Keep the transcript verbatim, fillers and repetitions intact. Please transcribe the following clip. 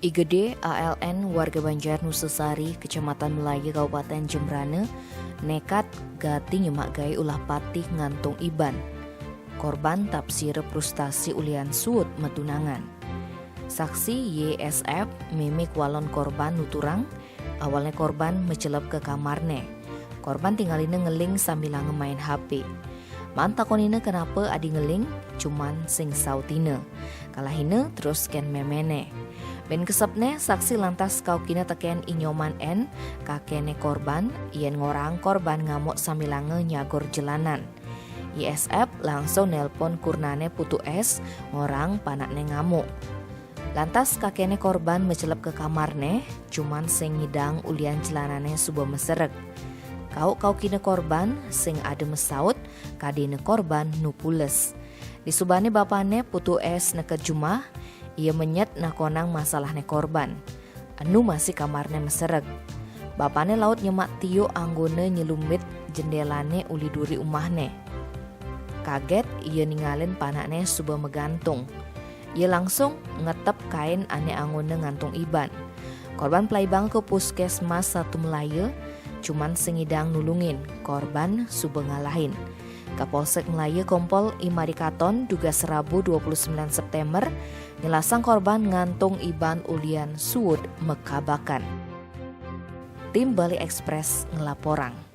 Igede A L N, warga Banjar Nusasari, Kecamatan Melaya, Kabupaten Jembrana, nekat gati nyemak gae ulah patih ngantung iban. Korban tapsira frustasi ulian suud matunangan. Saksi Y S F, meme kwalon korban, nuturang, awalne korban macelep ka kamarne. Korban tingalina ngeling sambilanga maen H P. Maan takonina kenapa adi ngeling, cuman sing sautina, "Kalahina terus ken memene." Buin kesepne, saksi lantas kaukina teken I Nyoman N, kakene korban, yen ngorang korban ngamuk sambilanga nyagor jelanan. Y S F langsung nelpon kurnane Putu S, ngorang panakne ngamuk. Lantas kakene korban macelep ka kamarne, cuman sing ngidang ulian jelanane suba masereg. Kauk-kaukina korban sing ada masaut, kadina korban nu pules. Disubane bapane Putu S neked jumah, ia menyet nakonang masalahne korban. Enu masih kamarne masereg. Bapane laut nyemak tiuk anggona nyelumbit jendelane uli duri umahne. Kaget, ia ningalin panakne suba magantung. Ia langsung ngetep kain ane anggona ngantung iban. Korban pelaibang ka Puskesmas Satu Melaya, cuman sing ngidang nulungin, korban suba ngalahin. Kapolsek Melaya, Kompol I Mari Katon, dugas Rabu dua puluh sembilan September, nyelasang korban ngantung iban ulian suud makabakan. Tim Bali Express ngelaporang.